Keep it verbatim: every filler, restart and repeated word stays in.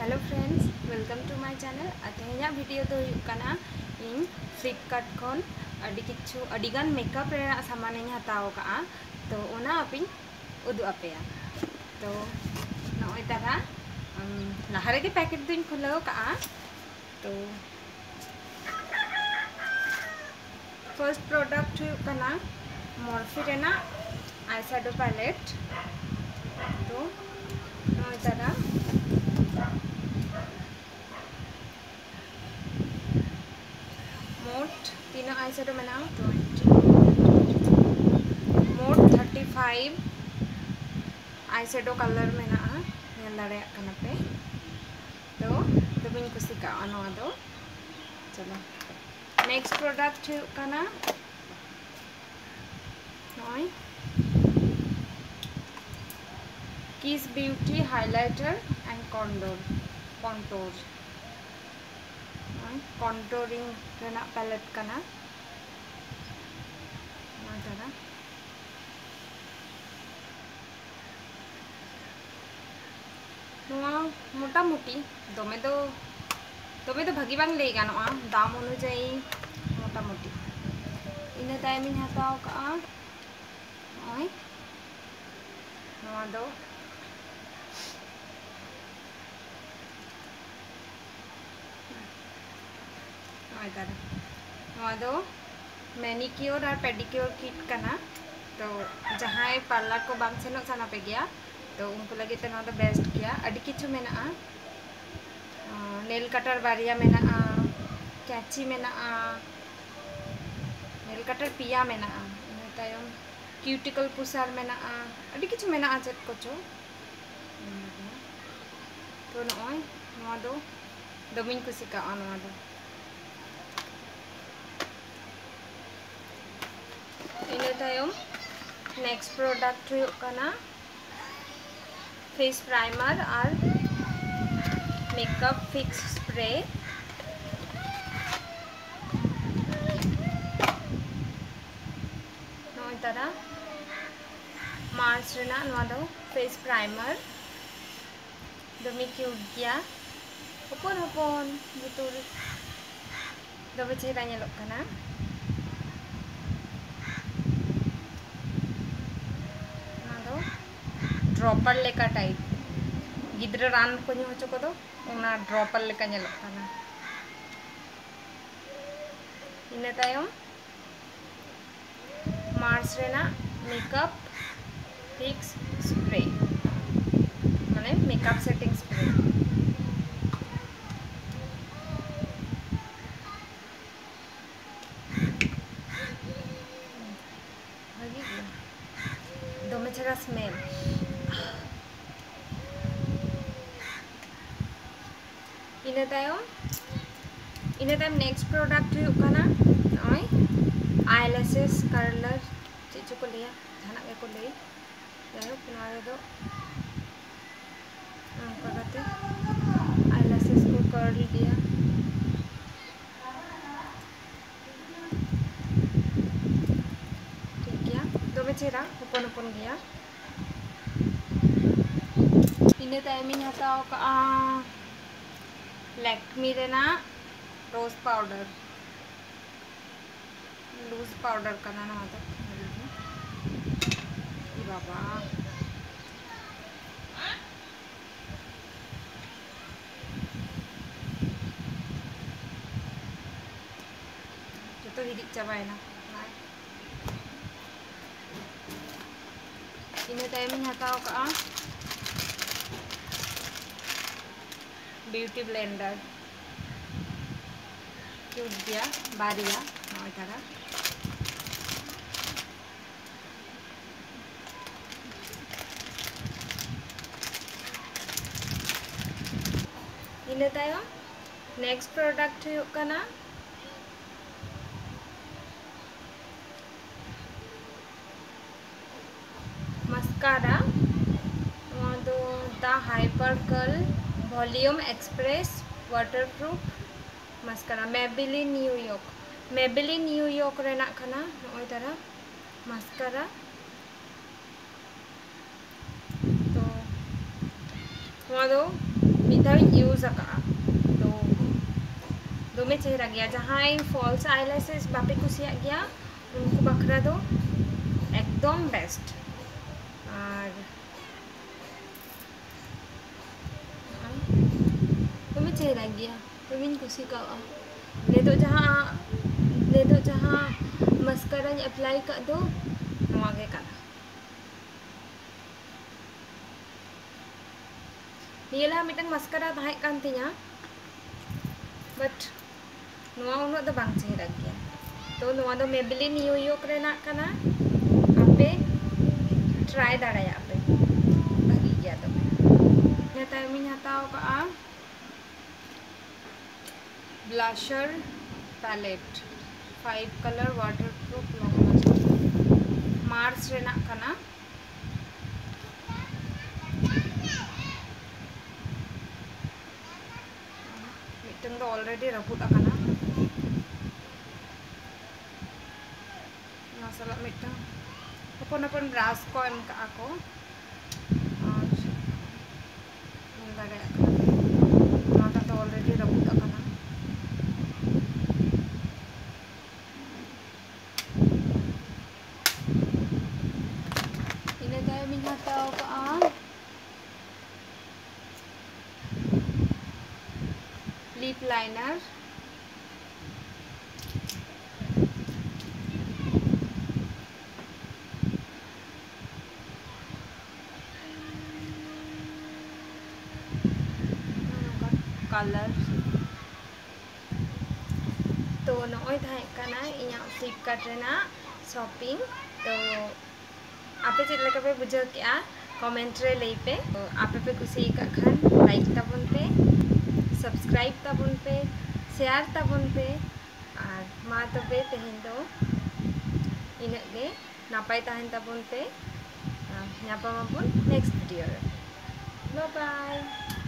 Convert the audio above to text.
Hello friends, welcome to my channel. ᱟᱨ ᱛᱮᱦᱮᱧᱟᱜ video ᱫᱚ ᱦᱩᱭᱩᱜ ᱠᱟᱱᱟ ᱤᱧ Flipkart ᱠᱷᱚᱱ ᱟᱹᱰᱤ ᱠᱤᱪᱷᱩ, ᱟᱹᱰᱤ ᱜᱟᱱ makeup ᱨᱮᱱᱟᱜ ᱥᱟᱢᱟᱱ ᱤᱧ ᱦᱟᱛᱟᱣ ᱟᱠᱟᱫᱼᱟ᱾ ᱛᱚ ᱚᱱᱟ ᱟᱯᱮᱧ ᱩᱫᱩᱜ ᱟᱯᱮᱭᱟ᱾ ᱛᱚ ᱱᱚᱜᱼᱚᱭ ᱛᱟᱨᱟ, ᱩᱢ, ᱞᱟᱦᱟ ᱨᱮᱜᱮ packet ᱫᱚᱧ ᱠᱷᱩᱞᱟᱹᱣ ᱟᱠᱟᱫᱼᱟ᱾ ᱛᱚ first product ᱦᱩᱭᱩᱜ ᱠᱟᱱᱟ Morphe ᱨᱮᱱᱟᱜ eyeshadow palette. ᱛᱚ ᱱᱚᱜᱼᱚᱭ ᱛᱟᱨᱟ ᱢᱳᱴ ᱛᱤᱱᱟᱹᱜ eyeshadow ᱢᱮᱱᱟᱜᱼᱟ? ᱴᱩᱭᱮᱱᱴᱤ᱾ ᱢᱳᱴ ᱛᱷᱟᱨᱴᱤ ᱯᱷᱟᱭᱤᱵᱷ eyeshadow colour ᱢᱮᱱᱟᱜᱼᱟ, ᱧᱮᱞ ᱫᱟᱲᱮᱭᱟᱜ ᱠᱟᱱᱟ ᱯᱮ᱾ ᱛᱚ ᱫᱚᱢᱮᱧ ᱠᱩᱥᱤ ᱠᱟᱜᱼᱟ ᱱᱚᱣᱟ ᱫᱚ᱾ ᱪᱚᱞᱚ, next product ᱦᱩᱭᱩᱜ ᱠᱟᱱᱟ ᱱᱚᱜᱼᱚᱭ Kiss Beauty highlighter and contour, contour. ᱱᱚᱜᱼᱚᱭ contouring ᱨᱮᱱᱟᱜ palette ᱠᱟᱱᱟ᱾ ᱱᱚᱣᱟ ᱫᱟᱨᱟ ᱱᱚᱣᱟ ᱢᱚᱴᱟᱢᱩᱴᱤ ᱫᱚᱢᱮ ᱫᱚ, ᱫᱚᱢᱮ ᱫᱚ ᱵᱷᱟᱹᱜᱤ ᱵᱟᱝ ᱞᱟᱹᱭ ᱜᱟᱱᱚᱜᱼᱟ, ᱫᱟᱢ ᱚᱱᱩᱡᱟᱭᱤ ᱢᱚᱴᱟᱢᱩᱴᱤ᱾ ᱤᱱᱟᱹ ᱛᱟᱭᱚᱢᱤᱧ ᱦᱟᱛᱟᱣ ᱠᱟᱜᱼᱟ ᱱᱚᱜᱼᱚᱭ ᱱᱚᱣᱟ ᱫᱚ, ᱱᱚᱜᱼᱚᱭ ᱛᱟᱨᱟ, ᱱᱚᱣᱟ ᱫᱚ manicure ᱟᱨ pedicure kit ᱠᱟᱱᱟ᱾ ᱛᱚ ᱡᱟᱦᱟᱸᱭ parlour ᱠᱚ ᱵᱟᱝ ᱥᱮᱱᱚᱜ ᱥᱟᱱᱟ ᱯᱮ ᱜᱮᱭᱟ, ᱛᱚ ᱩᱱᱠᱩ ᱞᱟᱹᱜᱤᱫ ᱛᱮ ᱱᱚᱣᱟ ᱫᱚ best ᱜᱮᱭᱟ᱾ ᱟᱹᱰᱤ ᱠᱤᱪᱷᱩ ᱢᱮᱱᱟᱜᱼᱟ, nail cutter ᱵᱟᱨᱭᱟ ᱢᱮᱱᱟᱜᱼᱟ, ᱠᱮᱸᱪᱤ ᱢᱮᱱᱟᱜᱼᱟ, nail cutter ᱯᱮᱭᱟ ᱢᱮᱱᱟᱜᱼᱟ, ᱤᱱᱟᱹ ᱛᱟᱭᱚᱢ cuticle pusher ᱢᱮᱱᱟᱜᱼᱟ, ᱟᱹᱰᱤ ᱠᱤᱪᱷᱩ ᱢᱮᱱᱟᱜᱼᱟ ᱪᱮᱫ ᱠᱚᱪᱚ᱾ ᱛᱚ ᱱᱚᱜᱼᱚᱭ ᱱᱚᱣᱟ ᱫᱚ ᱫᱚᱢᱮᱧ ᱠᱩᱥᱤ ᱠᱟᱜᱼᱟ ᱱᱚᱣᱟ ᱫᱚ᱾ ᱤᱱᱟᱹ ᱛᱟᱭᱚᱢ next product ᱦᱩᱭᱩᱜ ᱠᱟᱱᱟ face primer ᱟᱨ makeup fix spray. ᱱᱚᱜᱼᱚᱭ ᱛᱟᱨᱟ ᱢᱟᱨᱥ ᱨᱮᱱᱟᱜ ᱱᱚᱣᱟ ᱫᱚ face primer. ᱫᱚᱢᱮ ᱠᱤᱭᱩᱴ ᱜᱮᱭᱟ, ᱦᱚᱯᱚᱱ ᱦᱚᱯᱚᱱ ᱵᱩᱛᱩᱞ, ᱫᱚᱢᱮ ᱪᱮᱦᱨᱟ ᱧᱮᱞᱚᱜ ᱠᱟᱱᱟ᱾ ᱚᱱᱟ ᱫᱚ ᱰᱨᱚᱯᱟᱨ ᱞᱮᱠᱟ ᱴᱟᱭᱤᱯ, ᱜᱤᱫᱽᱨᱟᱹ ᱨᱟᱱ ᱠᱚ ᱧᱩ ᱦᱚᱪᱚ ᱠᱚᱫᱚ, ᱚᱱᱟ ᱰᱨᱚᱯᱟᱨ ᱞᱮᱠᱟ ᱧᱮᱞᱚᱜ ᱠᱟᱱᱟ᱾ ᱤᱱᱟᱹ ᱛᱟᱭᱚᱢ ᱢᱟᱨᱥ ᱨᱮᱱᱟᱜ ᱢᱮᱠᱟᱯ ᱯᱷᱤᱠᱥ ᱥᱯᱨᱮ, ᱢᱟᱱᱮ ᱢᱮᱠᱟᱯ ᱥᱮᱴᱤᱝ ᱥᱯᱨᱮ᱾ ᱵᱷᱟᱹᱜᱤ ᱜᱮᱭᱟ, ᱫᱚᱢᱮ ᱪᱮᱦᱨᱟ ᱥᱢᱮᱞ᱾ ᱤᱱᱟᱹ ᱛᱟᱭᱚᱢ, ᱤᱱᱟᱹ ᱛᱟᱭᱚᱢ ᱱᱮᱠᱥᱴ ᱯᱨᱚᱰᱟᱠᱴ ᱦᱩᱭᱩᱜ ᱠᱟᱱᱟ ᱱᱚᱜᱼᱚᱭ ᱟᱭ ᱞᱮᱥᱮᱥ ᱠᱟᱨᱞᱟᱨ, ᱪᱮᱫ ᱪᱚᱠᱚ ᱞᱟᱹᱭᱟ, ᱡᱟᱦᱟᱱᱟᱜ ᱜᱮᱠᱚ ᱞᱟᱹᱭ, ᱡᱟᱭᱦᱳᱠ ᱱᱚᱣᱟ ᱨᱮᱫᱚ ᱚᱱᱠᱟ ᱠᱟᱛᱮ ᱟᱭ ᱞᱮᱥᱮᱥ ᱠᱚ ᱠᱟᱨᱞ ᱜᱮᱭᱟ᱾ ᱴᱷᱤᱠ ᱜᱮᱭᱟ, ᱫᱚᱢᱮ ᱪᱮᱦᱨᱟ ᱦᱚᱯᱚᱱ ᱦᱚᱯᱚᱱ ᱜᱮᱭᱟ᱾ ᱤᱱᱟᱹ ᱛᱟᱭᱚᱢᱤᱧ ᱦᱟᱛᱟᱣ ᱠᱟᱜᱼᱟ ᱞᱮᱠᱢᱤ ᱨᱮᱱᱟᱜ ᱨᱳᱡᱽ ᱯᱟᱣᱰᱟᱨ, ᱞᱩᱡᱽ ᱯᱟᱣᱰᱟᱨ ᱠᱟᱱᱟ ᱱᱚᱣᱟ ᱫᱚ᱾ ᱮ ᱵᱟᱵᱟ, ᱡᱚᱛᱚ ᱦᱤᱨᱤᱡ ᱪᱟᱵᱟᱭᱮᱱᱟ᱾ ᱤᱱᱟᱹ ᱛᱟᱭᱚᱢᱤᱧ ᱦᱟᱛᱟᱣ ᱠᱟᱜᱼᱟ ᱵᱤᱭᱩᱴᱤ ᱵᱞᱮᱱᱰᱟᱨ, ᱠᱤᱭᱩᱴ ᱜᱮᱭᱟ, ᱵᱟᱨᱭᱟ ᱱᱚᱜᱼᱚᱭ ᱛᱟᱨᱟ᱾ ᱤᱱᱟᱹ ᱛᱟᱭᱚᱢ ᱱᱮᱠᱥᱴ ᱯᱨᱚᱰᱟᱠᱴ ᱦᱩᱭᱩᱜ ᱠᱟᱱᱟ ᱢᱟᱥᱠᱟᱨᱟ᱾ ᱱᱚᱣᱟ ᱫᱚ The Hypercurl Volume Express Waterproof Mascara, Maybelline New York, Maybelline New York ᱨᱮᱱᱟᱜ ᱠᱟᱱᱟ ᱱᱚᱜᱼᱚᱭ ᱛᱟᱨᱟ ᱢᱟᱥᱠᱟᱨᱟ᱾ ᱛᱚ ᱱᱚᱣᱟ ᱫᱚ ᱢᱤᱫ ᱫᱷᱟᱣ ᱤᱧ use ᱟᱠᱟᱫᱼᱟ, ᱛᱚ ᱫᱚᱢᱮ ᱪᱮᱦᱨᱟ ᱜᱮᱭᱟ᱾ ᱡᱟᱦᱟᱸᱭ false eyelashes ᱵᱟᱯᱮ ᱠᱩᱥᱤᱭᱟᱜ ᱜᱮᱭᱟ, ᱩᱱᱠᱩ ᱵᱟᱠᱷᱨᱟ ᱫᱚ ᱮᱠᱫᱚᱢ best᱾ ᱟᱨ ᱫᱚᱢᱮ ᱪᱮᱦᱨᱟ ᱜᱮᱭᱟ, ᱫᱚᱢᱮᱧ ᱠᱩᱥᱤ ᱠᱟᱣᱟ᱾ ᱱᱤᱛᱚᱜ ᱡᱟᱦᱟᱸ, ᱱᱤᱛᱚᱜ ᱡᱟᱦᱟᱸ mascaraᱧ apply ᱟᱠᱟᱫ ᱫᱚ, ᱱᱚᱣᱟ ᱜᱮ ᱠᱟᱱᱟ᱾ ᱱᱤᱭᱟᱹ ᱞᱟᱦᱟ ᱢᱤᱫᱴᱟᱝ mascara ᱛᱟᱦᱮᱸ ᱠᱟᱱ ᱛᱤᱧᱟ, but ᱱᱚᱣᱟ ᱩᱱᱟᱹᱜ ᱫᱚ ᱵᱟᱝ ᱪᱮᱦᱨᱟ ᱜᱮᱭᱟ᱾ ᱛᱚ ᱱᱚᱣᱟ ᱫᱚ Maybelline New York ᱨᱮᱱᱟᱜ ᱠᱟᱱᱟ, ᱟᱯᱮ try ᱫᱟᱲᱮᱭᱟᱜ ᱯᱮ, ᱵᱷᱟᱹᱜᱤ ᱜᱮᱭᱟ ᱫᱚᱢᱮ᱾ ᱤᱱᱟᱹ ᱛᱟᱭᱚᱢᱤᱧ ᱦᱟᱛᱟᱣ ᱠᱟᱜᱼᱟ blusher palette, five color waterproof long lasting, Mars ᱨᱮᱱᱟᱜ ᱠᱟᱱᱟ᱾ ᱢᱤᱫᱴᱟᱝ ᱫᱚ already ᱨᱟᱹᱯᱩᱫ ᱟᱠᱟᱱᱟ᱾ ᱱᱚᱣᱟ ᱥᱟᱞᱟᱜ ᱢᱤᱫᱴᱟᱝ ᱦᱚᱯᱚᱱ ᱦᱚᱯᱚᱱ brush ᱠᱚ ᱮᱢ ᱠᱟᱜᱼᱟ ᱠᱚ, ᱟᱨ ᱧᱮᱞ ᱫᱟᱲᱮᱭᱟᱜ ᱠᱟᱱᱟ ᱯᱮ, ᱱᱚᱣᱟᱴᱟᱜ ᱫᱚ already ᱨᱟᱹᱯᱩᱫ ᱟᱠᱟᱱᱟ᱾ ᱤᱱᱟᱹ ᱛᱟᱭᱚᱢ ᱤᱧ ᱦᱟᱛᱟᱣ ᱠᱟᱜᱼᱟ lip liner᱾ ᱱᱚᱝᱠᱟ colour᱾ ᱛᱚ ᱱᱚᱜᱼᱚᱭ ᱛᱟᱦᱮᱸ ᱠᱟᱱᱟ ᱤᱧᱟᱹᱜ Flipkart ᱨᱮᱱᱟᱜ shopping᱾ ᱛᱚ ᱟᱯᱮ ᱪᱮᱫ ᱞᱮᱠᱟ ᱯᱮ ᱵᱩᱡᱷᱟᱹᱣ ᱠᱮᱜᱼᱟ, comment ᱨᱮ ᱞᱟᱹᱭ ᱯᱮ᱾ ᱛᱚ ᱟᱯᱮ ᱯᱮ ᱠᱩᱥᱤ ᱟᱠᱟᱫ ᱠᱷᱟᱱ like ᱛᱟᱵᱚᱱ ᱯᱮ, subscribe ᱛᱟᱵᱚᱱ ᱯᱮ, share ᱛᱟᱵᱚᱱ ᱯᱮ᱾ ᱟᱨ ᱢᱟ ᱛᱚᱵᱮ ᱛᱮᱦᱮᱧ ᱫᱚ ᱤᱱᱟᱹᱜ ᱜᱮ᱾ ᱱᱟᱯᱟᱭ ᱛᱟᱦᱮᱱ ᱛᱟᱵᱚᱱ ᱯᱮ᱾ ᱟᱨ ᱧᱟᱯᱟᱢ ᱟᱵᱚᱱ next video ᱨᱮ᱾ Bye bye᱾